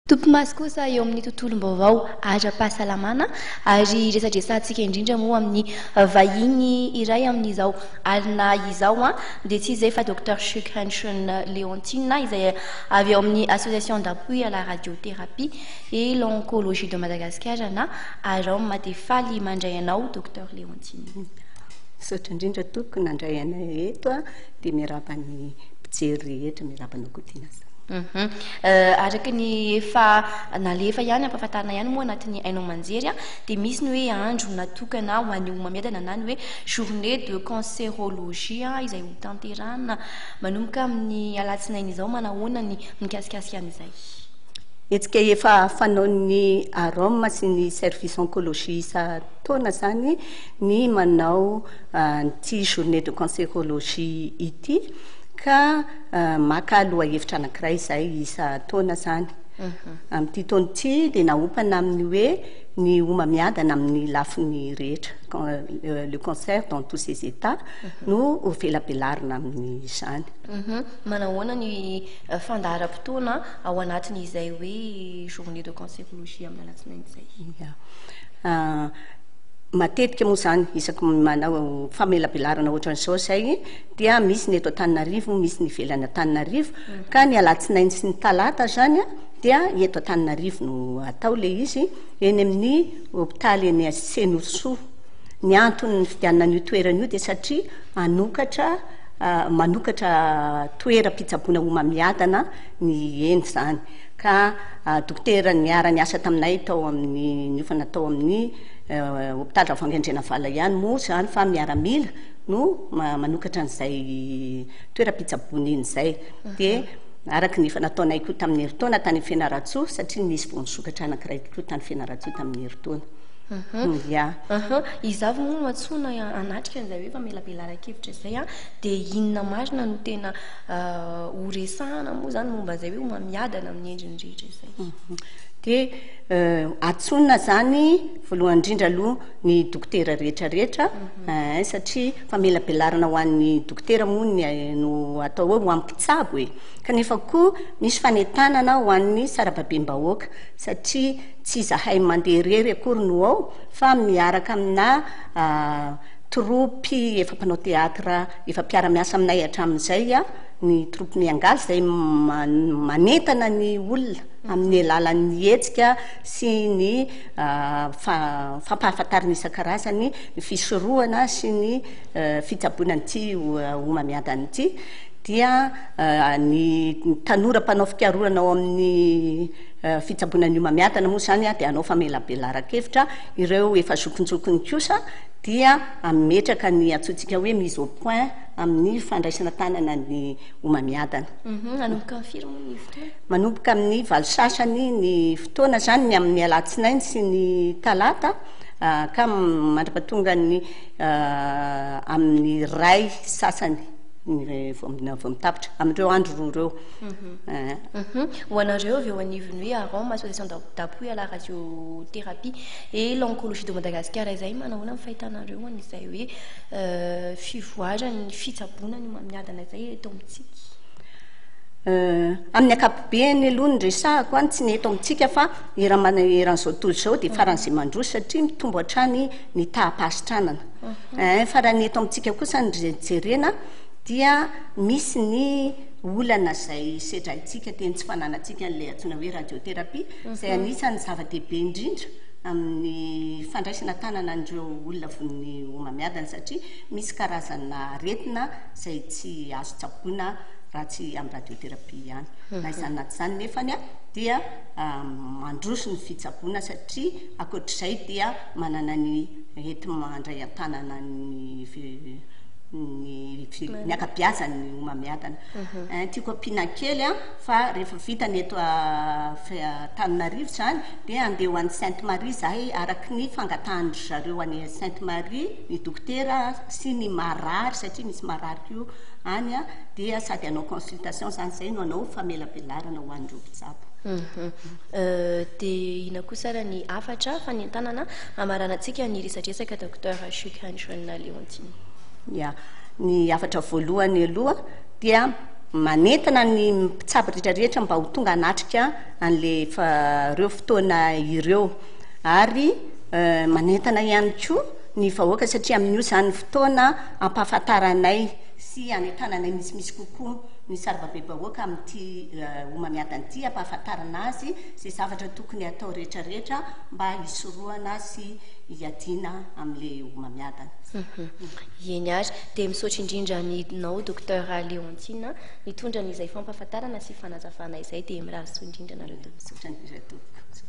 Topi-maso kosa eo amin'ny tontolom-baovao ara-pahasalamana ary resadresantsika indrindra moa amin'ny vahiny iray amin'izao alina izao dia tsy izay fa Docteur Chuck Henson Léontine izay avy ao amin'ny Association d'appui à la radiothérapie et l'oncologie de Madagascar na AROM dia faly mandray anao Docteur Léontine. Misaotra indrindra tompoko nandray anay eto dia miarahaba ny mpijery rehetra, miarahaba anao koa Tiana. Araka ny efa nalefa ihany, ampahafantarina ihany moa anatin'ny haino aman-jery dia misy ny hoe andro natokana ho an'ny homamiadana na ny hoe journée de cancérologie izay hotanterahina manomboka amin'ny alatsinainy izao. Manahoana ny mikasikasika an'izay? Hetsika efa fanaon'ny AROM sy ny service oncologie isan-taona izany ny manao an'ity journée de cancérologie ity ka Maka lohahevitra anankiray izahay isan-taona izany. Amin'ity taona ity dia naompana amin'ny hoe ny homamiadana amin'ny lafiny rehetra, le cancer dans tous ses états no ho velabelarina amin'izany. Manahoana ny fandaharam-potoana ao anatin'izay hoe journée de cancérologie amin'ny alatsinainy izay? Ya. Matetika moa izany isaky ny manao famelabelarana ohatran'izao izay dia misy ny eto Antananarivo, misy ny ivelan'i Antananarivo, ka ny alatsinainy sy ny talata izany dia eto Antananarivo no atao ilay izy, eny amin'ny hopitaly eny Cenhosoa. Ny antony nifidianana an'io toerana io dia satria hanokatra, manokatra toeram-pitsaboana homamiadana ny eny izany. Ka dokotera niara-niasa taminay tao amin'ny, niofana tao amin'ny hopitaly Ravoahangy Andrianavalona ihany moa izany fa miaramila, no manokatra an'izay toeram-pitsaboana iny izay. Dia araka ny efa nataonay koa tamin'ny herintaona tany Fianarantsoa, satria nisy vao nisokatra anankiray koa tany Fianarantsoa tamin'ny herintaona. Ya. Iza avy moa no antsoina hanatrika an'izay hoe famelabelaran-kevitra izay an? Dia inona marina no tena ho resahana moa izany momba an'izay hoe homamiadana amin'ny endriny rehetra izay? Dia antsoina izany voalohany indrindra aloha ny dokotera rehetra rehetra eh, satria famelabelarana ho an'ny dokotera moa ny no atao hoe ho an'ny mpitsabo e. Kanefa koa misy fanentanana ho an'ny sarababem-bahoaka satria tsy izahay mandeha irery akory no ao fa miaraka amina tropy efa mpanao teatra efa mpiara-miasa aminay hatramin'izay ny tropy Miangaly izay manentana ny olona amin'ny alalan'ny hetsika sy ny fampahafantarana isan-karazany ny fisorohana sy ny fitsaboana an'ity homamiadana ity dia ny tanora mpanao fikarohana ao amin'ny fitsaboana ny homamiadana moa izany dia hanao famelabelaran-kevitra, ireo efa zokinjokiny kosa dia hametraka ny antsointsika hoe mise au point amin'ny fandraisana tanana ny homamiadana. Hanomboka amin'ny firy moa ny fotoana? Manomboka amin'ny valo sasany ny fotoana izany, ny amin'ny alatsinainy sy ny talata ka mandra-pahatongan'ny amin'ny iray sasany vao mitapitra, amin'ireo andro roa ireo. Ho anareo avy eo anivon'ny hoe AROM, Association d'appui à la radiothérapie et l'oncologie de Madagascar izay, manahoana ny fahitanareo an'izay hoe fivoaran'ny fitsaboana ny homamiadana izay eto amintsika? Amin'ny ankapobeny aloha ny resahako an, tsy ny eto amintsika fa eran'izao tontolo izao dia faran'izay mandroso satria mitombo hatrany ny taham-pahasitranana. Fa raha ny eto amintsika kosa no jerena dia misy ny olana izay sedraintsika dia ny tsy fananantsika an'ilay antsoina hoe radiothérapie izay anisan'ny zava-dehibe indrindra amin'ny fandraisana an-tanana an'ireo olona voan'ny homamiadana satria misy karazana aretina izay tsy azo tsaboina raha tsy amin'ny radiothérapie ihany. Na izany na tsy izany nefany dia mandroso ny fitsaboana satria ankoatr'izay dia manana ny enti-mandray an-tanana ny ny ny ankabeazan'ny homamiadana. Tiako ampiana kely fa rehefa vita ny eto Antananarivo izany dia handeha ho any Sainte Marie izahay araka ny fangatahan-dry zareo any Sainte Marie, ny dokotera sy ny marary satria misy marary koa any dia sady hanao consultation izany izay no hanao famelabelarana ho an'ireo mpitsabo. Dia inona kosa ary ny hafatra fanentanana hamaranantsika ny resadresaka Docteur Chuck Hanson Leontine? Ya, ny hafatra voalohany aloha dia. Manentana ny mpitsabo rehetra rehetra mba ho tonga hanatrika an'le ireo fotoana ireo ary manentana ihany koa ny vahoaka satria amin'io izany fotoana ampahafantaranay sy anentananay misimisy kokoa ny sarababem-bahoaka amin'ity homamiadana ity, ampahafantarana azy izay zavatra tokony hatao rehetra rehetra mba hisorohana sy hiadiana amin'ilay homamiadana. Eny ary, dia misaotra indrindra anao Docteur Léontine nitondra an'izay fampahafantarana sy fanazavana izay, dia mirary soa indrindra anareo tompoko. Misaotra indrindra tompoko.